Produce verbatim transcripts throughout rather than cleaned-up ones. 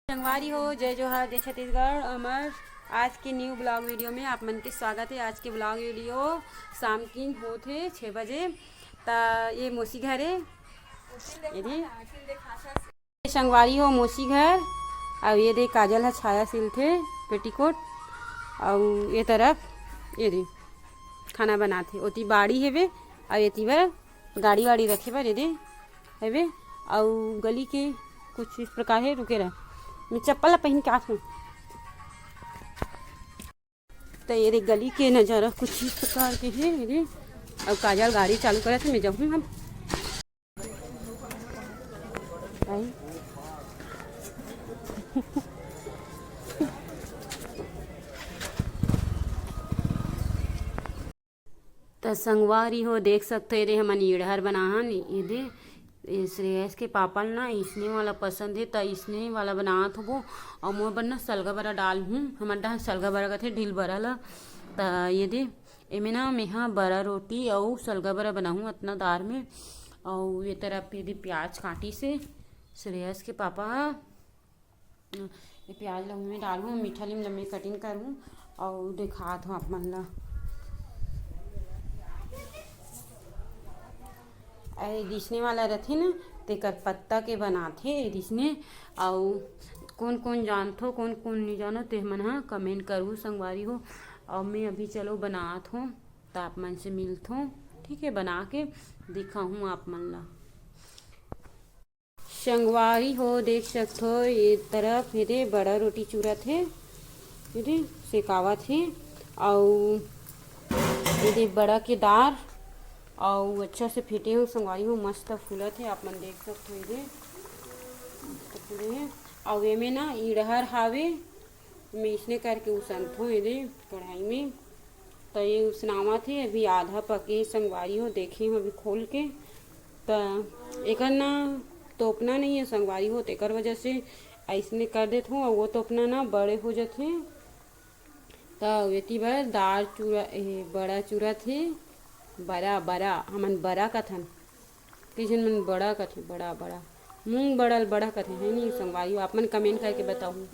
संगवारी हो, जय जोहार, जय छत्तीसगढ़। हमर आज के न्यू ब्लॉग वीडियो में आप मन के स्वागत है। आज के ब्लॉग वीडियो शाम की होत हे छः बजे। त ये मौसी घर है, ये दे संगवारी हो मौसी घर। अब ये दे काजल ह छाया सिलथे पेटीकोट, अउ ये तरफ ये दे खाना बनाथे। ओती बाड़ी हेबे, अउ एती बर गाड़ी वाड़ी रखे बर ये दे हेबे। अउ गली के कुछ इस प्रकार है, रुके रह, मैं चप्पल ला पहन के आत हूँ। त ये दे गली के नजारा कुछ इस प्रकार के है ये दे। अउ काजल गाड़ी चालू करत है, मैं जाऊँ हम। आई। त संगवारी हो, देख सकथो, ये दे हमन इड़हर बनाहन। ये दे, ये श्रेयस के पापा ल ना इसने वाला पसंद हे, त इसने वाला बनात होबो। अउ मोर बर ना सलगा बरा डाल हूँ, हमर डहार सलगा बरा कथे, ढील बरा ला। त ये दे, एमे ना मेहा बरा रोटी अउ सलगा बरा बनाहूँ अतना दार में। अउ ये तरफ ये दे प्याज काटी से श्रेयस के पापा ह। ये प्याज ला ओमे डालहूँ, मीठा लीम ला मैं कटिंग करहूँ अउ देखात हूँ आप मन ला। अरे रिसने वाला रथे ना, तेकर पत्ता के बनाथे रिसने। अउ कोन कोन जानथो, कोन कोन नहीं जानो, ते मन ह कमेंट करहू संगवारी हो। अउ मैं अभी चलो बनात हूँ, त आप मन से मिलथों, ठीक है, बना के दिखाहूँ आप मन ला। संगवारी हो, देख सकथो, ये तरफ ये दे बड़ा रोटी चुरत हे, ये दे सेकावत हे, अउ ये दे बड़ा के दार, अउ अच्छा से फेटे हो संगवारी हो, मस्त फूलत हे, आप मन देख सकथो, ये दे मस्त फूले हे। अउ एमे ना इड़हर हावे, मैं इसने करके उसनथों ये दे कढ़ाई में। त ये उसनावत हे, अभी आधा पके हे संगवारी हो, देखे हूँ अभी खोल के। त एकर ना तोपना नहीं है संगवारी हो, तेकर वजह से अइसने कर देत हूँ। अउ वो तोपना ना बड़े हो जाथे। त एती बर दार चूरा, ए, बड़ा चूरत हे, बरा, बरा, हमन बरा कथन। कई झन मन बड़ा कथे, बड़ा, बड़ा। मूंग बड़ा ल बड़ा कथे, है नी संगवारी हो? आप मन कमेंट करके बताहू,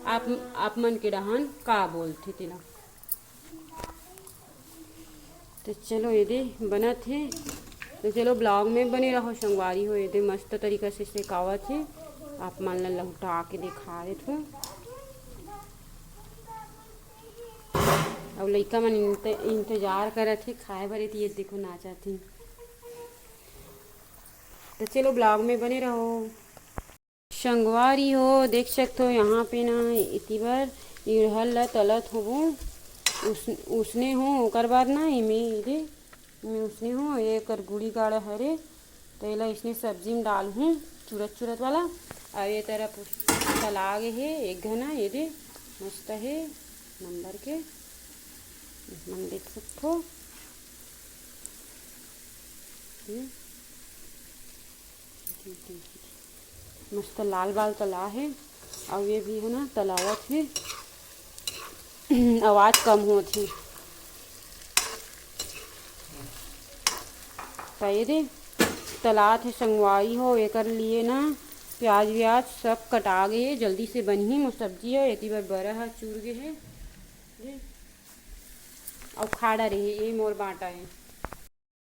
आप, आप मन के डहान का बोलथे तेला। तो चलो, ये दे बनत हे। तो चलो, ब्लॉग में बने रहो संगवारी हो। ये दे मस्त तरीका से सेकावत हे, आप मन ला लहुटा के दिखा देत हूँ। अउ लइका मन इंत-, इंतजार करत हे खाए बर, ये देखो नाचत हे। तो चलो, ब्लॉग में बने रहो। संगवारी हो, देख सकथो, यहाँ पे ना एती बर इड़हर ला तलत होबो, उस-, उसने हो, ओकर बाद ना एमे, ये दे, एमे उसने हो, ये एकर गुड़ी गाड़ा हरे, तो एला इसने सब्जी में डालहूँ, चुरत चुरत वाला। अउ ये तरफ तला गे हे एक घना, ये दे, मस्त हे, नंबर के, मन देख सकथो। ये मस्त लाल बाल तला हे, अउ ये भी है ना तलावत हे। आवाज कम होत हे। त ये दे तलात हे संगवारी हो, एकर लिए ना प्याज व्याज सब कटा गे हे, जल्दी से बनही मोर सब्जी ह। एती बर बरा ह चूर गे हे, अउ खाड़ा रही, ये मोर बांटा हे।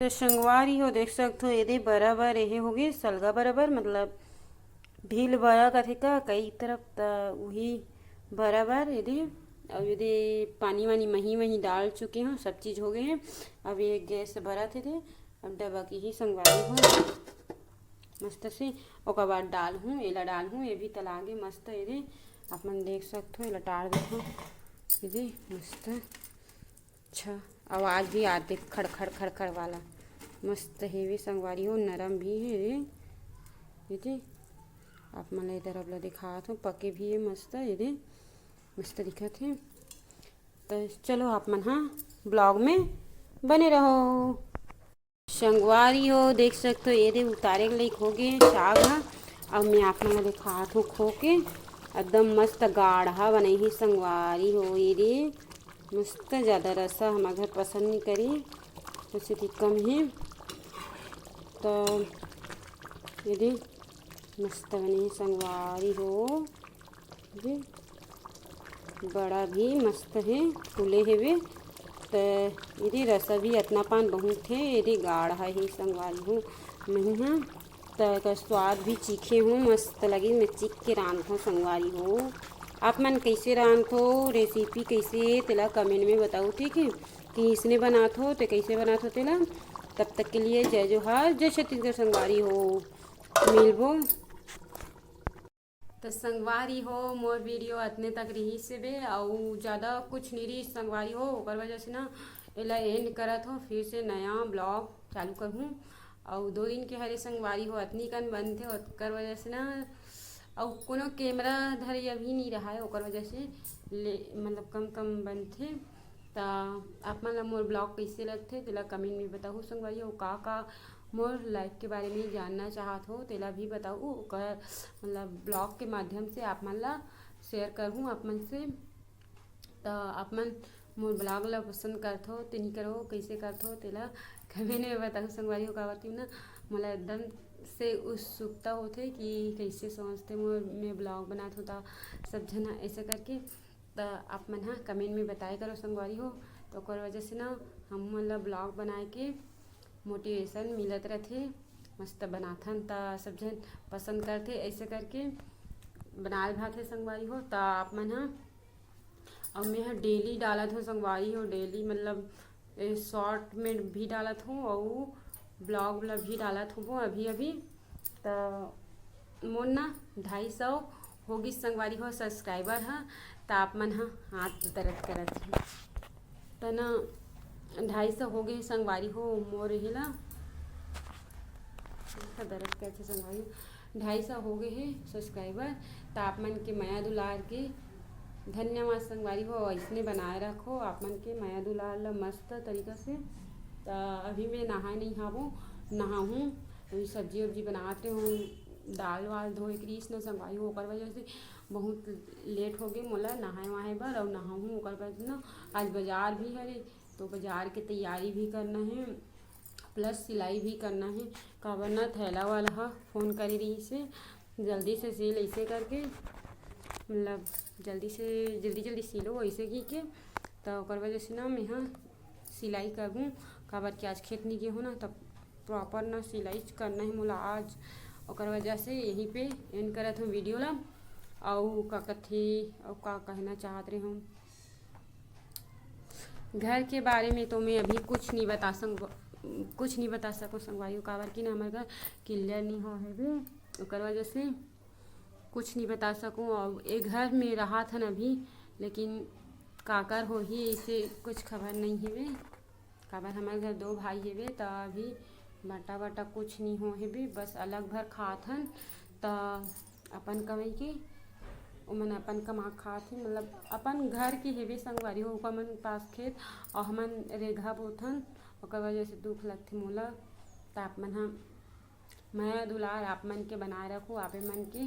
तो संगवारी हो, देख सकथो, एदे बराबर एहे होगे, सलगा बराबर, मतलब ढील बरा कथे का कई तरफ, त उही बराबर एदे। अउ एदे पानी वानी मही मही डाल चुके हों, सब चीज हो गए हैं। अब ये गैस बरत हे दे, अब डबा की ही संगवारी हो मस्त से। ओकर बाद डाल हूँ, एला डाल हूँ, ये भी तलागे मस्त एदे। आप मन देख सकथो, एला टार देखो, एदे मस्त। अच्छा, आवाज भी आथे खड़ खड़ खड़ खड़ वाला। मस्त हेवे संगवारी हो, नरम भी हे रे। ये दे, आप मन ला ए तरफ ला दिखात हों, पके भी हे मस्त, ये दे, मस्त दिखत हे। तो चलो, आप मन हा ब्लॉग में बने रहो। संगवारी हो, देख सकथो, ये दे उतारे के लायक हो गए साग ह। अब मैं आप मन ला दिखात हों खो के, एकदम मस्त गाढ़ा बनाई हे संगवारी हो। ये दे मस्त, ज़्यादा रसा हमर घर पसंद नहीं करी, तो सेती कम ही। तो ये दे मस्त बने हे संगवारी हो। जी, बड़ा भी मस्त हे, फूले हेवे। त एदे रसा भी अतना पान बहुत हे, एदे गाढ़ा हे संगवारी हो। मही ह त एकर स्वाद भी चीखे हूँ, मस्त लगे। मैं चीख के रांधथों संगवारी हो। आप मन कैसे रांधथो, रेसिपी कैसे हे, तेला कमेंट में बताओ, ठीक है, कि इसने बनाथो ते कैसे बनाथो तेला। तब तक के लिए जय जोहार, जय छत्तीसगढ़ संगवारी हो, मिलबो। त संगवारी हो, मोर वीडियो अतने तक रिहिस हे बे, अउ ज़्यादा कुछ नहीं रिहिस संगवारी हो, ओकर वजह से ना एला एंड करत हो, फिर से नया ब्लॉग चालू करहूँ। अउ दो दिन के हरे संगवारी हो, अतनी कन बनथे, ओकर वजह से ना, अउ कोनो कैमरा धरे अभी नहीं रहा है, ओकर वजह से ले, मतलब कम कम बनथे। त आप मन ला मोर ब्लॉग कैसे लगथे, तेला कमेंट में बताहू संगवारी हो। का का मोर लाइफ के बारे में जानना चाहत हो, तेला भी बताऊ, ओकर मतलब ब्लॉग के माध्यम से आप मन ला शेयर करहूँ आप मन से। त आप मन मोर ब्लॉग ला पसंद करथो ते नहीं करो, कैसे करथो, तेला कमेंट में बताहू संगवारी हो। काबर कि ना, मोला एकदम से उत्सुकता होथे कि कैसे सोचथे मोर, मैं ब्लॉग बनात हो त सब झन ऐसे करके। त आप मन ह कमेंट में बताए करो संगवारी हो। त ओकर वजह से ना, हम मन ला ब्लॉग बनाए के मोटिवेशन मिलत रथे। मस्त बनाथन त सब झन पसंद करथे, ऐसे करके बनाल भात है संगवारी हो। त आप मन ह, अउ मैं ह डेली डालत हो संगवारी हो, डेली मतलब ए, शॉर्ट में भी डालत हूँ अउ ब्लॉग ला भी डालत हूँ अभी अभी। त मोर ना ढाई सौ हो गिस संगवारी हो सब्सक्राइबर ह, त आप मन ह हाथ दर्द करत हे। त ना ढाई सौ हो गए संगवारी हो, मोर हे ला दर्द करत हे संगवारी हो। ढाई सौ हो गए हे सब्सक्राइबर, त आप मन के मया दुलार के धन्यवाद संगवारी हो। ऐसने बनाए रखो आप मन के मया दुलार ला मस्त तरीका से। त अभी मैं नहाए नहीं हावो, नहाहूँ। अभी सब्जी उब्जी बनाते हूँ, दाल वाल धोए के रहिस न संगवारी हो, ओकर वजह से बहुत लेट हो गए मोला नहाए वहाए बर। अउ नहाहूँ ओकर बाद ना, आज बाजार भी हरे, तो बाजार के तैयारी भी करना है, प्लस सिलाई भी करना है। काबर ना थैला वाला ह फोन करे रहिस हे, जल्दी से सिल ऐसे करके, मतलब जल्दी से, जल्दी जल्दी सिलो ऐसे की के। त ओकर वजह से ना मैं ह सिलाई करहूँ, काबर कि आज खेत नहीं गे हूँ ना, तब प्रॉपर ना सिलाई करना है मोला आज। ओकर वजह से यहीं पे एंड करत हूँ वीडियो ला। अउ का कथे, अउ का कहना चाहत रहे हूँ, घर के बारे में तो मैं अभी कुछ नहीं बता संग, कुछ नहीं बता सकूँ संगवारी हो, काबर कि ना हमर घर क्लियर नहीं हो है बे, ओकर वजह से कुछ नहीं बता सकूँ। और ए घर में रहा था ना अभी, लेकिन काकर होही, ऐसे कुछ खबर नहीं है बे। काबर हमर घर दो भाई हेबे, त अभी बाटा वाटा कुछ नहीं हो हेबे, बस अलग भर खात हन। त अपन कमाई के ओमन अपन कमा खात हे, मतलब अपन घर के हेबे संगवारी हो, ओकर मन पास खेत और हमन रेघा बोथन, ओकर वजह से दुख लगथे मोला। त आप मन ह मया दुलार आप मन के बनाए रखो, आपे मन के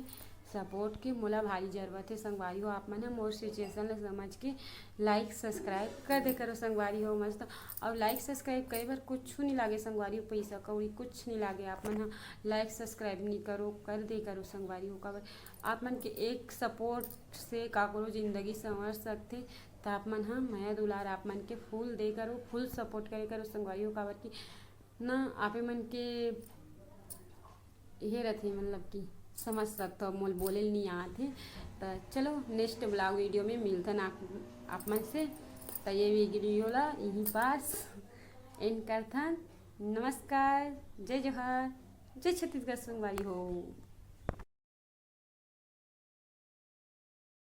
सपोर्ट के मोला भारी जरूरत हे संगवारी हो। आप मन ह मोर सिचुएशन ल समझ के लाइक सब्सक्राइब कर दे करो संगवारी हो मस्त। और लाइक सब्सक्राइब करे बर कुछ नहीं लागे संगवारी हो, पैसा कौड़ी कुछ नहीं लागे। आप मन ह लाइक सब्सक्राइब नहीं करो, कर दे करो संगवारी हो, काबर आप मन के एक सपोर्ट से काकरो जिंदगी संवर सकथे। त आप मन ह मया दुलार आप मन के फुल दे करो, फुल सपोर्ट करे करो संगवारी हो, काबर कि ना आपे मन के इहे रथे, मतलब कि समझ सकथो, मोल बोले ल नहीं आत हे। त चलो नेक्स्ट ब्लॉग वीडियो में मिलथन आप, आप मन से। त ये वीडियो ला यहीं पास एंड करथन। नमस्कार, जय जोहार, जय छत्तीसगढ़ संगवारी हो।